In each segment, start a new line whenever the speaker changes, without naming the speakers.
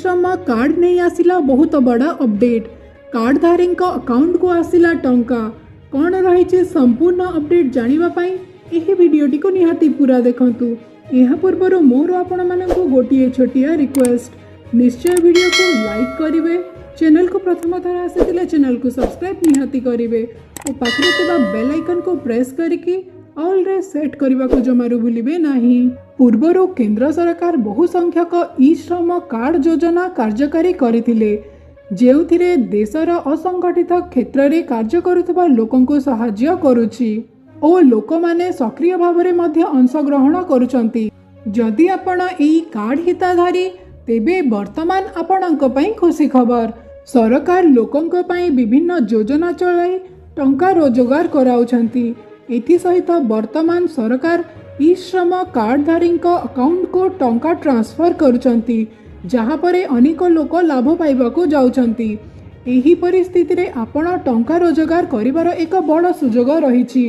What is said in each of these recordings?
ଇ ଶ୍ରମ କାର୍ଡ଼ ନେଇ ଆସିଲା ବହୁତ ବଡ଼ ଅପଡେଟ୍। କାର୍ଡ଼ଧାରୀଙ୍କ ଆକାଉଣ୍ଟକୁ ଆସିଲା ଟଙ୍କା। କ'ଣ ରହିଛି ସମ୍ପୂର୍ଣ୍ଣ ଅପଡେଟ୍, ଜାଣିବା ପାଇଁ ଏହି ଭିଡ଼ିଓଟିକୁ ନିହାତି ପୁରା ଦେଖନ୍ତୁ। ଏହା ପୂର୍ବରୁ ମୋର ଆପଣମାନଙ୍କୁ ଗୋଟିଏ ଛୋଟିଆ ରିକ୍ୱେଷ୍ଟ, ନିଶ୍ଚୟ ଭିଡ଼ିଓକୁ ଲାଇକ୍ କରିବେ। ଚ୍ୟାନେଲକୁ ପ୍ରଥମ ଥର ଆସିଥିଲେ ଚ୍ୟାନେଲକୁ ସବସ୍କ୍ରାଇବ୍ ନିହାତି କରିବେ ଓ ପାଖରେ ଥିବା ବେଲ୍ ଆଇକନ୍କୁ ପ୍ରେସ୍ କରିକି ଅଲ୍ରେ ସେଟ୍ କରିବାକୁ ଜମାରୁ ଭୁଲିବେ ନାହିଁ। ପୂର୍ବରୁ କେନ୍ଦ୍ର ସରକାର ବହୁ ସଂଖ୍ୟକ ଇ ଶ୍ରମ କାର୍ଡ଼ ଯୋଜନା କାର୍ଯ୍ୟକାରୀ କରିଥିଲେ, ଯେଉଁଥିରେ ଦେଶର ଅସଂଗଠିତ କ୍ଷେତ୍ରରେ କାର୍ଯ୍ୟ କରୁଥିବା ଲୋକଙ୍କୁ ସାହାଯ୍ୟ କରୁଛି ଓ ଲୋକମାନେ ସକ୍ରିୟ ଭାବରେ ମଧ୍ୟ ଅଂଶଗ୍ରହଣ କରୁଛନ୍ତି। ଯଦି ଆପଣ ଏହି କାର୍ଡ଼ ହିତାଧିକାରୀ, ତେବେ ବର୍ତ୍ତମାନ ଆପଣଙ୍କ ପାଇଁ ଖୁସି ଖବର। ସରକାର ଲୋକଙ୍କ ପାଇଁ ବିଭିନ୍ନ ଯୋଜନା ଚଳାଇ ଟଙ୍କା ରୋଜଗାର କରାଉଛନ୍ତି। ଏଥିସହିତ ବର୍ତ୍ତମାନ ସରକାର ଇ ଶ୍ରମ କାର୍ଡ଼ଧାରୀଙ୍କ ଆକାଉଣ୍ଟକୁ ଟଙ୍କା ଟ୍ରାନ୍ସଫର କରୁଛନ୍ତି, ଯାହାପରେ ଅନେକ ଲୋକ ଲାଭ ପାଇବାକୁ ଯାଉଛନ୍ତି। ଏହି ପରିସ୍ଥିତିରେ ଆପଣ ଟଙ୍କା ରୋଜଗାର କରିବାର ଏକ ବଡ଼ ସୁଯୋଗ ରହିଛି।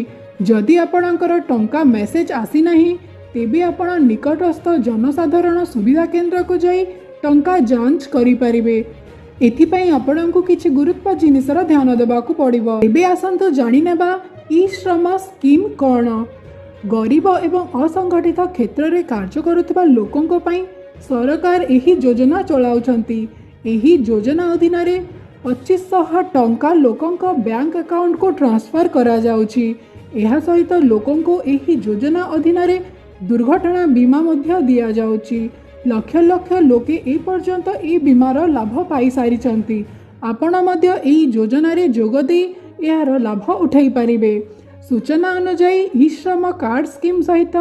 ଯଦି ଆପଣଙ୍କର ଟଙ୍କା ମେସେଜ ଆସିନାହିଁ, ତେବେ ଆପଣ ନିକଟସ୍ଥ ଜନସାଧାରଣ ସୁବିଧା କେନ୍ଦ୍ରକୁ ଯାଇ ଟଙ୍କା ଯାଞ୍ଚ କରିପାରିବେ। ଏଥିପାଇଁ ଆପଣଙ୍କୁ କିଛି ଗୁରୁତ୍ୱ ଜିନିଷର ଧ୍ୟାନ ଦେବାକୁ ପଡ଼ିବ। ଏବେ ଆସନ୍ତୁ ଜାଣିନେବା ଇ ଶ୍ରମ ସ୍କିମ୍ କ'ଣ। ଗରିବ ଏବଂ ଅସଂଗଠିତ କ୍ଷେତ୍ରରେ କାର୍ଯ୍ୟ କରୁଥିବା ଲୋକଙ୍କ ପାଇଁ ସରକାର ଏହି ଯୋଜନା ଚଳାଉଛନ୍ତି। ଏହି ଯୋଜନା ଅଧୀନରେ 2500 ଟଙ୍କା ଲୋକଙ୍କ ବ୍ୟାଙ୍କ ଆକାଉଣ୍ଟକୁ ଟ୍ରାନ୍ସଫର କରାଯାଉଛି। ଏହା ସହିତ ଲୋକଙ୍କୁ ଏହି ଯୋଜନା ଅଧୀନରେ ଦୁର୍ଘଟଣା ବୀମା ମଧ୍ୟ ଦିଆଯାଉଛି। ଲକ୍ଷ ଲକ୍ଷ ଲୋକେ ଏ ପର୍ଯ୍ୟନ୍ତ ଏହି ବୀମାର ଲାଭ ପାଇସାରିଛନ୍ତି। ଆପଣ ମଧ୍ୟ ଏହି ଯୋଜନାରେ ଯୋଗ ଦେଇ ଏହାର ଲାଭ ଉଠାଇ ପାରିବେ। ସୂଚନା ଅନୁଯାୟୀ, ଇ ଶ୍ରମ କାର୍ଡ଼ ସ୍କିମ୍ ସହିତ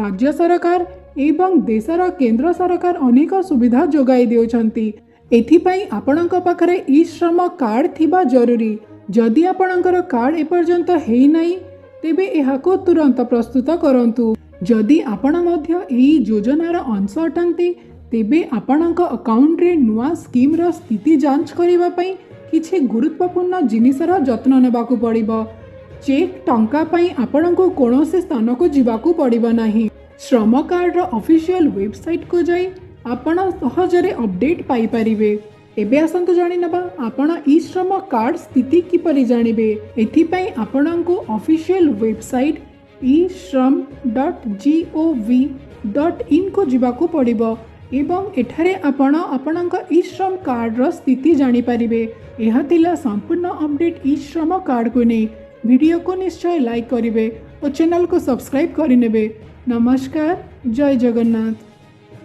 ରାଜ୍ୟ ସରକାର ଏବଂ ଦେଶର କେନ୍ଦ୍ର ସରକାର ଅନେକ ସୁବିଧା ଯୋଗାଇ ଦେଉଛନ୍ତି। ଏଥିପାଇଁ ଆପଣଙ୍କ ପାଖରେ ଇ ଶ୍ରମ କାର୍ଡ଼ ଥିବା ଜରୁରୀ। ଯଦି ଆପଣଙ୍କର କାର୍ଡ଼ ଏପର୍ଯ୍ୟନ୍ତ ହେଇନାହିଁ, ତେବେ ଏହାକୁ ତୁରନ୍ତ ପ୍ରସ୍ତୁତ କରନ୍ତୁ। ଯଦି ଆପଣ ମଧ୍ୟ ଏହି ଯୋଜନାର ଅଂଶ ଅଟନ୍ତି, ତେବେ ଆପଣଙ୍କ ଆକାଉଣ୍ଟରେ ନୂଆ ସ୍କିମ୍ର ସ୍ଥିତି ଯାଞ୍ଚ କରିବା ପାଇଁ କିଛି ଗୁରୁତ୍ୱପୂର୍ଣ୍ଣ ଜିନିଷର ଯତ୍ନ ନେବାକୁ ପଡ଼ିବ। ଚେକ୍ ଟଙ୍କା ପାଇଁ ଆପଣଙ୍କୁ କୌଣସି ସ୍ଥାନକୁ ଯିବାକୁ ପଡ଼ିବ ନାହିଁ। ଶ୍ରମ କାର୍ଡ଼ର ଅଫିସିଆଲ ୱେବସାଇଟ୍କୁ ଯାଇ ଆପଣ ସହଜରେ ଅପଡେଟ୍ ପାଇପାରିବେ। ଏବେ ଆସନ୍ତୁ ଜାଣିନେବା ଆପଣ ଇ ଶ୍ରମ କାର୍ଡ଼ ସ୍ଥିତି କିପରି ଜାଣିବେ। ଏଥିପାଇଁ ଆପଣଙ୍କୁ ଅଫିସିଆଲ ୱେବସାଇଟ୍ eshram.gov.inକୁ ଯିବାକୁ ପଡ଼ିବ ଏବଂ ଏଠାରେ ଆପଣ ଆପଣଙ୍କ ଇ ଶ୍ରମ କାର୍ଡ଼ର ସ୍ଥିତି ଜାଣିପାରିବେ। ଏହା ଥିଲା ସମ୍ପୂର୍ଣ୍ଣ ଅପଡେଟ୍ ଇ ଶ୍ରମ କାର୍ଡ଼କୁ ନେଇ। ଭିଡ଼ିଓକୁ ନିଶ୍ଚୟ ଲାଇକ୍ କରିବେ ଓ ଚ୍ୟାନେଲକୁ ସବସ୍କ୍ରାଇବ୍ କରିନେବେ। ନମସ୍କାର, ଜୟ ଜଗନ୍ନାଥ।